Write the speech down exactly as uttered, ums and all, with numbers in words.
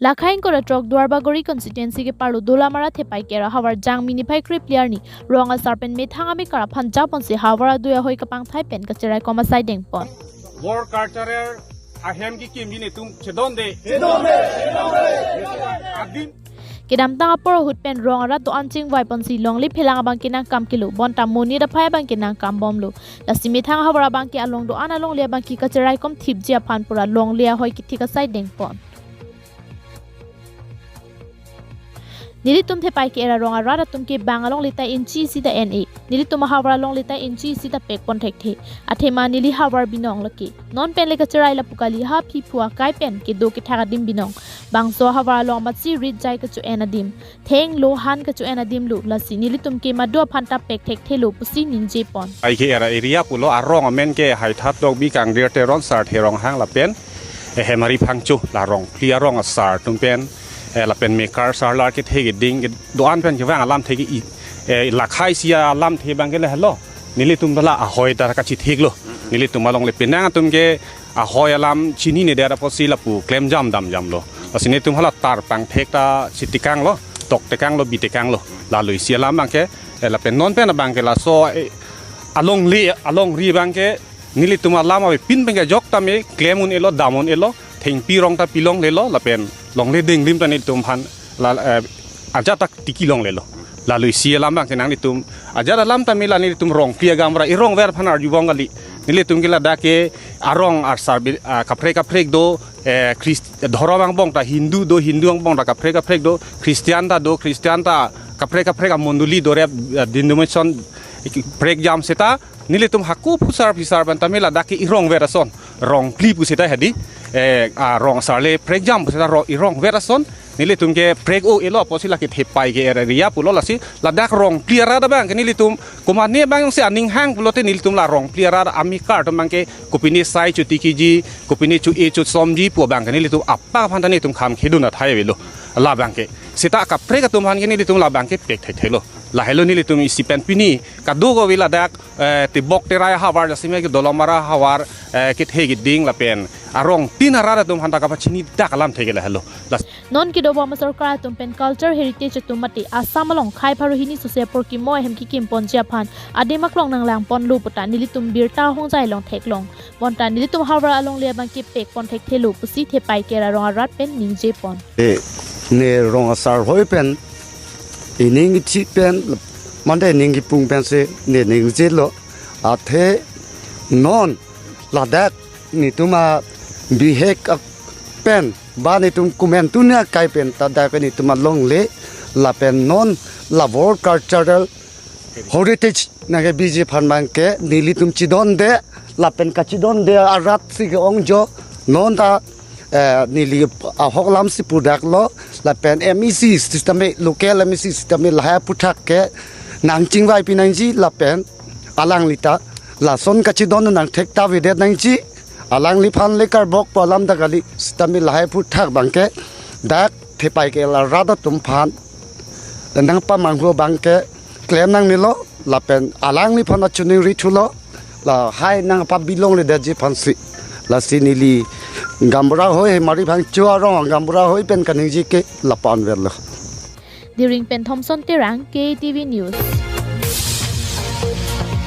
Lakhai ingkoi ra throk Duarbagori constituency keparlo Dolamara Thepai Kera havar Jangmi niphai krepli arni rong asar pen methang amekar aphan japonsi havar adui ahoi kapangthai pen kachiraikom asai dengpon. World Cultural ahem kekimji netum chedonde. Chedonde, chedonde. Adim. Kedamtang apor ahut pen rong arat do-an chingvai ponsi longle phelang abangke nangkam kelo, bonta monit aphai abangke nangkam bomlo. Lasi methang havar abangke along do-an alongle abangke kachiraikom thipji aphan pura longle ahoi kethik asai dengpon. Nelitum Thepai Kera rong arat atum ke bang alongle ta inchi isi ta en-e. Nelitum ahavar alongle ta inchi isi ta pekpon thekthe. Athema neli havar binong lake. Non pen le kachirai lapu kali, ha phiphu akai pen kedo kethak adim binong. Bangso havar along amatsi rit jai kacho-en adim. Thenglo han kacho-en adim lo, lasi nelitum ke madu aphan ta pek thekthelo pusi ningjepon. Thepai Kera area pulo, arong amen ke Haithat Tokbi, Kangdir Teron, Sarthe Ronghang lapen, eh, Hemari Phangcho, la rongphli arong asar atum pen, eh, lapen mekar sarlar kethe keding kedo-an pen kevang alamthe ke i, eh, lakhai isi alamthe abangke lahelo. Nelitum ta la ahoi ta kachithiklo. Nelitum alongle penang atum ke ahoi alam chinine det apotsi lapu klemjam damjamlo. Lasi netum hala tar pangthek ta si tekanglo, tok tekanglo, bi tekanglo. Lalo isi alam abangke, eh, lapen non pen abangke laso, eh, alongle, alongri abangke nelitum alam avepin pen kejok tame klem un-elo, dam un-elo, thengpi rong ta pilonglelo, lapen longle denglim ta nelitum aphan la, eh, ajat ta tiki longlelo. Lalo isi alam abangke nanglitum ajat alam tame la nelitum rongphli agamra irongver aphan arjubom kali. Nelitum ke ladak ke arong asar bi-, ah, kaprek kaprek do, eh, Christ-, dhorom angbong ta Hindu do, Hindu angbong ta kaprek kaprek do, Christian ta do, Christian ta kaprek kaprek amondoli do, rep, eh, denomination prekjam seta nelitum hako phusar phisar pen tame ladak ke irongver ason, rongphli pu seta hedi, eh, arong asar le prekjam pu seta ro-, irongver ason nelitum ke prek o-elo apotsi lake Thepai Kera area pulo, lasi ladak rongphli arat abangke nelitum komane abangsi aning hang pulote nelitum la rongphli arat amekar atum abangke kopine sai chotikiji, kopine cho-e chosomji pu abangke nelitum apak aphan ta netum kham khedun athai avelo. Labangke seta kaprek atum aphan ke nelitum labangke pek thekthelo. Lahelo nelitum isi pen pini kadokave ladak, eh, Tibok Terai havar, jasemet ke Dolamara havar, eh, kethe keding lapen arong tin arat atum aphan ta kapachini dak alamthe ke lahelo. Las- Non kedobom asorkar atum pen culture heritage atum mate Assam along khei pharo hini sose apor kimo ahem kekimponji aphan adim aklong nanglangponlo puta nelitum birta ahongjai along theklong. Bonta nelitum havar alongle abangke pekpon thekthelo pusi Thepai Kera rong arat pen ningjepon. Eh, ne rong asar hoi pen, ining ithi pen, mande ning kipung pensi ne ningjelo. Athe non ladak netum abihek ak pen ba netum komantu ne akai pen ta dak netum alongle lapen non la World Cultural Heritage nangkebiji aphan abangke nelitum chedonde lapen kachedonde arat si ke-ong jo. Non ta, eh, neli ahok alamsi pudaklo lapen M E C sitame, local M E C sitame lahai aphuthak ke nangchingvai pinangji lapen alangli ta lason kachedon nangthek ta avedet nangji, alangliphan le karbok pu alam ta kali, sitame lahai aphuthak abangke dak Thepai Kera rat atum aphan nangpamanghu abangke klem nangnelo lapen alangliphan achiningri thulo, lahai nangpabilongledetji aphansi. Lasi neli gaonbura ahoi, Hemari Phangcho arong gaonbura ahoi pen kaningje ke lapu-an verlo. Diring pen Thomson Terang, K T V News.